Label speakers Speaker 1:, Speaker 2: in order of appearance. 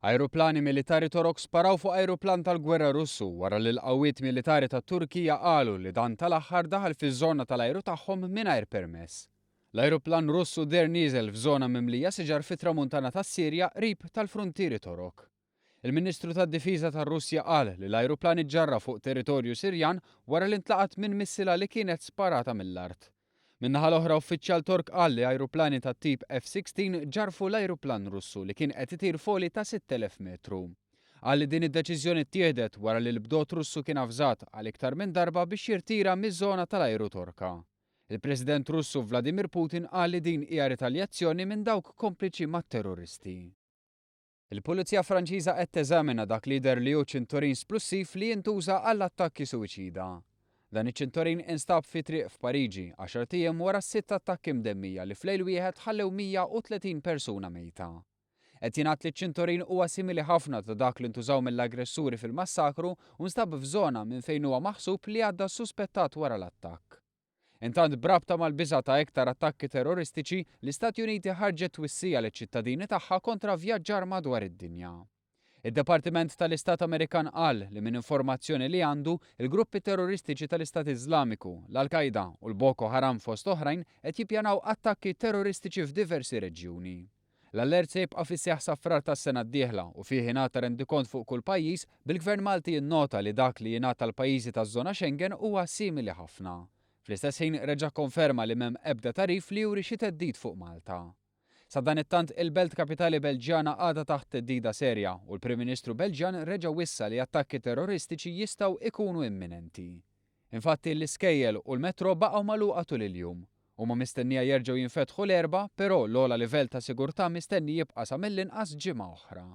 Speaker 1: Ajruplani militari Torok sparaw fuq ajruplan tal-gwerra Russu wara li l-qawwiet militari tat-Turkija qalu li dan tal-aħħar daħal fiż-żona tal-ajru tagħhom mingħajr permess. L-ajruplan Russu deher nieżel f'żona mimlija siġar fit-Tramuntana tas-Sirja qrib tal-fruntieri Torok. Il-Ministru tad-Difiża tar-Russja qal li l-ajruplan iġġarraf fuq territorju Sirjan wara li ntlaqat minn missila li kienet sparata mill-art. Min-naħa l-oħra uffiċjal Tork qal li ajruplani tat-tip F-16 ġarrfu l-ajruplan Russu li kien qed itir f'għoli ta' 6,000 metru. Qal li din id-deċiżjoni ttieħdet wara li l-bdot Russu kien avżat għal iktar minn darba biex jirtira miż-żona tal-ajru Torka. Il-President Russu Vladimir Putin qal li din hija ritaljazzjoni minn dawk kompliċi mat-terroristi. Il-Pulizija Franċiża qed teżamina dak li jidher li hu ċintorin splussiv li jintuża għall-attakki suwiċida. Dan iċ-ċintorin instab fi triq f'Pariġi, għaxart ijiem wara s-sitt attakki mdemmija li f'lejl wieħed ħallew 130 persuna mejta. Qed jingħad li ċ-ċintorin huwa simili ħafna ta' dak li ntużaw mill-aggressuri fil-massakru u nstab f'żona minn fejn huwa maħsub li għadda s-suspettat wara l-attakk. Intant b'rabta mal-biża' ta' iktar attakki terroristiċi, l-Istati Uniti ħarġet twissija liċ-ċittadini tagħha kontra vjaġġar madwar id-dinja. Id-Dipartiment tal-Istat Amerikan qal li minn informazzjoni li għandu, il-gruppi terroristiċi tal-Istat Iżlamiku, l-Al-Qaeda u l-Boko Haram fost oħrajn qed jippjanaw attakki terroristiċi f'diversi reġjuni. L-allert se jibqa' fis-seħħ sa Frar tas-sena d-dieħla u fih ingħata rendikont fuq kull pajjiż, bil-Gvern Malti jinnota li dak li jingħata l-pajjiżi taż-żona Schengen huwa simili ħafna. Fl-istess ħin reġa' kkonferma li m'hemm ebda tagħrif li juri xi theddid fuq Malta. Sadanittant, il-belt kapitali Belġjana għadha taħt theddida serja u l-Prim Ministru Belġjan reġa' wissa li attakki terroristiċi jistgħu ikunu imminenti. Infatti, l-iskejjel u l-metro baqgħu magħluqa tul il-jum. Huma mistennija jerġgħu jinfetħu l-Erbgħa, però l-ogħla livell ta' sigurtà mistenni jibqa' sa mill-inqas ġimgħa oħra.